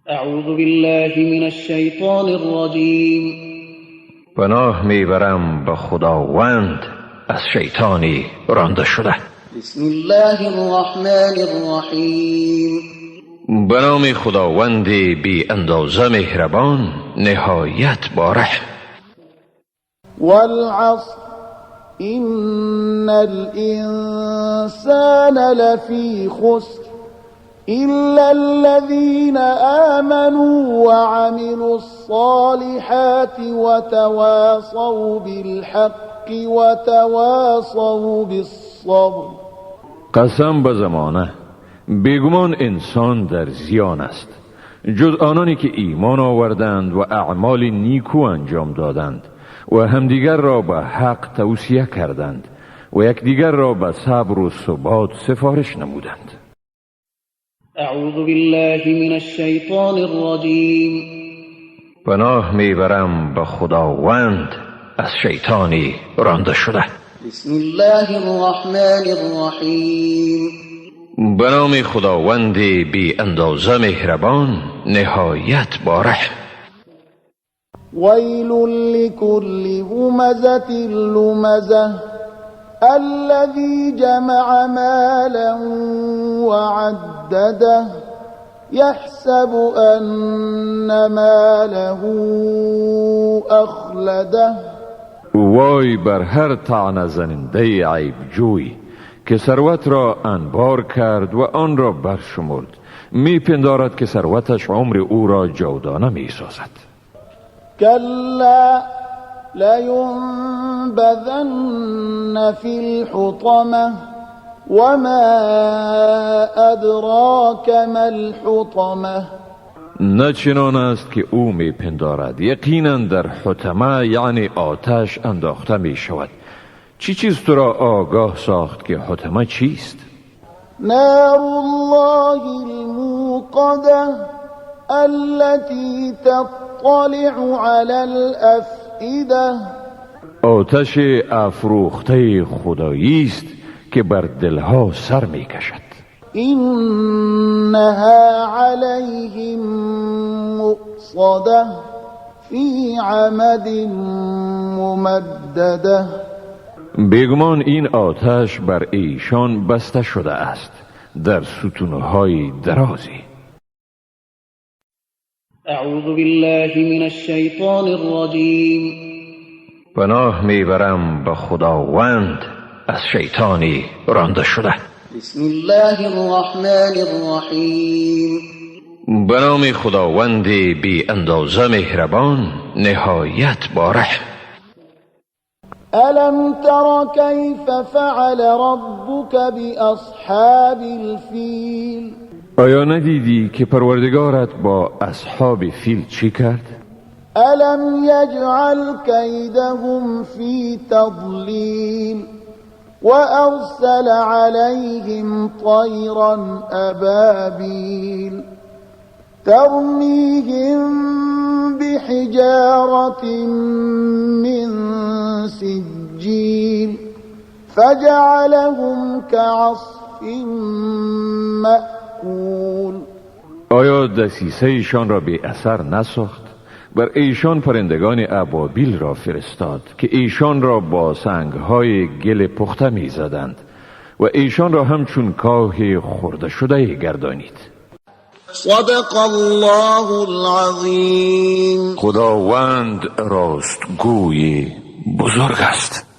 اعوذ بالله من الشیطان الرجیم. پناه میبرم به خداوند از شیطانی رانده شده. بسم الله الرحمن الرحیم. به نام خداوند بی اندازه مهربان، نهایت با رحم. والعصر، إن الإنسان لفی خسر، إلا الذين آمنوا وعملوا الصالحات وتواصوا بالحق وتواصوا بالصبر. قسم به زمانه، بیگمان انسان در زیان است، جز آنانی که ایمان آوردند و اعمال نیکو انجام دادند و همدیگر را به حق توصیه کردند و یکدیگر را به صبر و ثبات سفارش نمودند. اعوذ بالله من الشیطان الرجیم. پناه میبرم به خداوند از شیطانی رانده شده. بسم الله الرحمن الرحیم. به نام خداوند بی اندازه مهربان، نهایت با رحم. ویل لكل همزة لمزة، الذي جمع مالا وعدده، يحسب أن ماله أخلده. وای بر هر طعنه زننده عیب جوی که ثروت را انبار کرد و آن را برشمرد، می پندارد که ثروتش عمر او را جاودانه می سازد. كلا، لينبذن في الحطمة، وما أدراك ما الحطمة. نه چنان است که او می پندارد، یقینا در حطمه، یعنی آتش، انداخته می شود. چی چیز تو را آگاه ساخت که حطمه چیست؟ نار الله الموقدة، التي تطلع على الأفئدة. آتش افروخته خدایی است که بر دلها سر می کشد. إنها عليهم مؤصدة، في عمد ممددة. بیگمان این آتش بر ایشان بسته شده است، در ستونهای درازی. اعوذ بالله من الشیطان الرجیم. پناه میبرم به خداوند از شیطانی رانده شده. بسم الله الرحمن الرحیم. به نام خداوند بی اندازه مهربان، نهایت با رحم. ألم تر كيف فعل ربك بأصحاب الفيل؟ آیا ندیدی که پروردگارت با اصحاب فیل چی کرد؟ ألم يجعل كيدهم في تضليل، وأرسل عليهم طيرا أبابيل، ترميهم بحجارة من سجيل، فجعلهم كعصف مأكول. آیا دسیسه ایشان را بی اثر نساخت؟ بر ایشان پرندگان ابابیل را فرستاد که ایشان را با سنگهای گل پخته می زدند و ایشان را همچون کاه خورده شده گردانید. صدق الله العظیم. خداوند راستگوی بزرگ است.